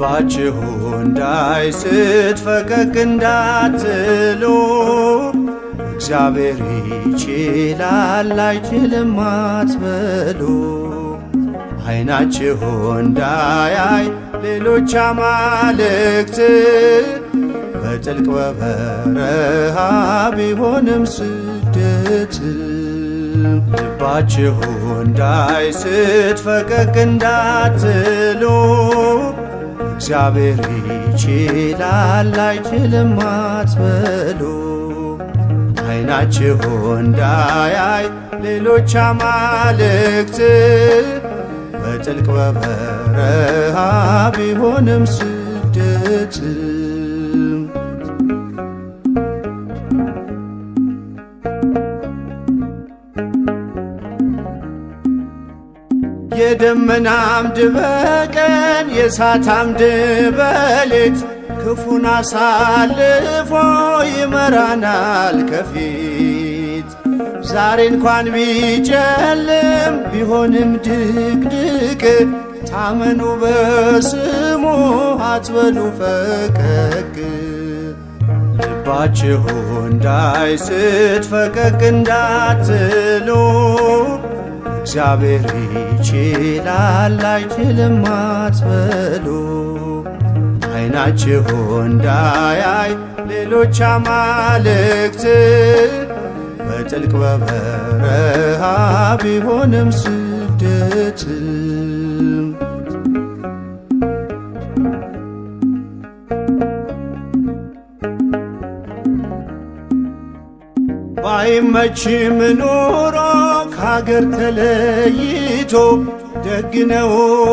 ልባችሁ እንዳይስት ፈቀቅ እንዳትሉ፣ እግዚአብሔር ይችላል አይችልም አትበሉ። ዓይናችሁ እንዳያይ ሌሎች አማልክት፣ በጥልቅ በበረሃ ቢሆንም ስደት። ልባችሁ እንዳይስት ፈቀቅ እንዳትሉ፣ እግዚአብሔር ይችላል አይችልም አትበሉ። ዓይናችሁ እንዳያይ ሌሎች አማልክት፣ በጥልቅ በበረሃ ቢሆንም ስደት። የደመና አምድ በቀን የእሳት አምድ በሌት፣ ክፉን አሳልፎ ይመራናል ከፊት። ዛሬ እንኳን ቢጨልም ቢሆንም ድቅድቅ፣ ታመኑ በስሙ አትበሉ ፈቀቅ። ልባችሁ እንዳይስት ፈቀቅ እንዳትሉ፣ እግዚአብሔር ይችላል አይችልም አትበሉ። ዓይናችሁ እንዳያይ ሌሎች አማልክት፣ በጥልቅ በበረሃ ቢሆንም ስደት። ባይመችም ኑሮ ከሀገር ተለይቶ፣ ደግ ነው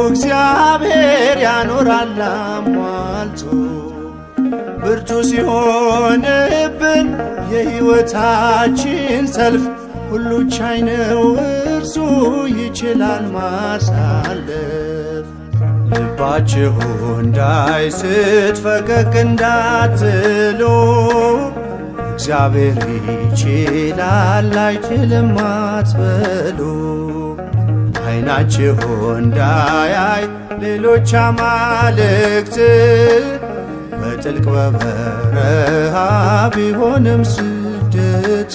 እግዚአብሔር ያኖራል አሟልቶ። ብርቱ ሲሆንብን የሕይወታችን ሰልፍ፣ ሁሉ ቻይ ነው እርሱ ይችላል ማሳለፍ። ልባችሁ እንዳይስት ፈቀቅ እንዳትሉ፣ እግዚአብሔር ይችላል አይችልም አትበሉ። ዓይናችሁ እንዳያይ ሌሎች አማልክት፣ በጥልቅ በበረሃ ቢሆንም ስደት።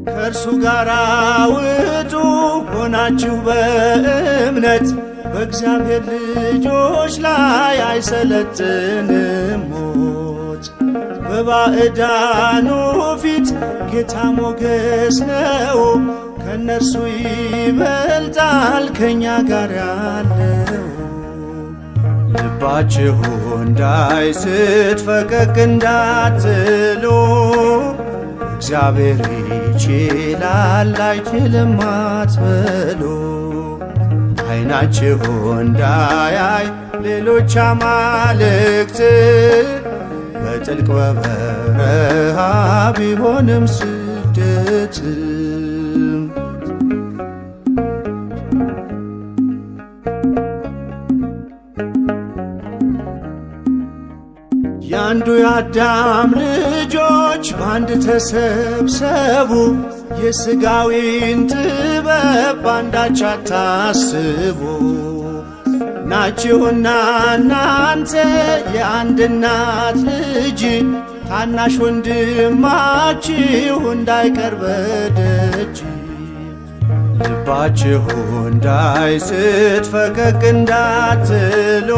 ከእርሱ ጋር ውጡ ሆናችሁ በእምነት፣ በእግዚአብሔር ልጆች ላይ አይሰለጥንም ሞት። በባዕዳኑ ፊት ጌታ ሞገስ ነው፣ ከእነርሱ ይበልጣል ከእኛ ጋር ያለው። ልባችሁ እንዳይስት ፈቀቅ እንዳትሉ፣ እግዚአብሔር ይችላል አይችልም አትበሉ። ዓይናችሁ እንዳያይ ሌሎች አማልክት፣ በጥልቅ በበረሃ ቢሆንም ስደት። የአንዱ የአዳም ልጆች በአንድ ተሰብሰቡ፣ የሥጋዊን ጥበብ ባንዳች አታስቡ። ናችሁና እናንተ የአንድ እናት ልጅ፣ ታናሽ ወንድማችሁ እንዳይቀር በደጅ። ልባችሁ እንዳይስት ፈቀቅ እንዳትሉ፣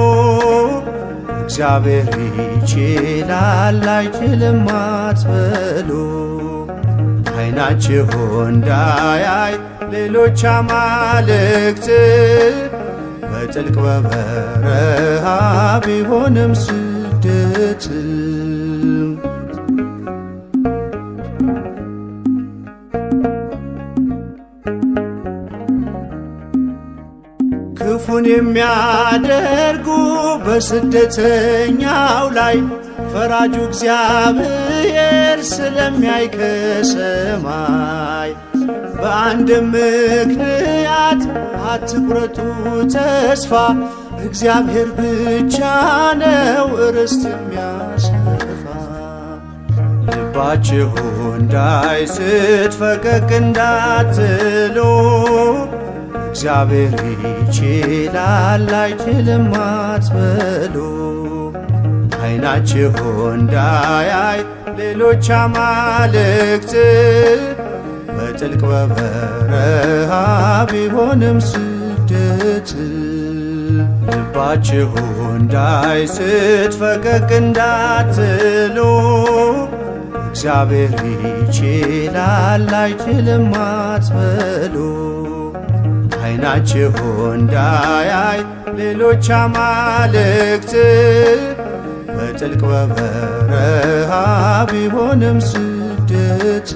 እግዚአብሔር ይችላል አይችልም አትበሉ። ዓይናችሁ እንዳያይ ሌሎች አማልክት፣ በጥልቅ በበረሃ ቢሆንም ስደት። ክፉን የሚያደርጉ በስደተኛው ላይ፣ ፈራጁ እግዚአብሔር ስለሚያይ ከሰማይ። በአንድ ምክንያት አትቁረጡ ተስፋ፣ እግዚአብሔር ብቻ ነው ርስት የሚያሰፋ። ልባችሁ እንዳይስት ፈቀቅ እንዳትሉ፣ እግዚአብሔር ይችላል አይችልም አትበሉ። ዓይናችሁ እንዳያይ ሌሎች አማልክት፣ በጥልቅ በበረሃ ቢሆንም ስደት፣ ልባችሁ እንዳይስት ፈቀቅ እንዳትሉ፣ እግዚአብሔር ይችላል አይችልም አትበሉ። ዓይናችሁ እንዳያይ ሌሎች አማልክት፣ በጥልቅ በበረሃ ቢሆንም ስደት።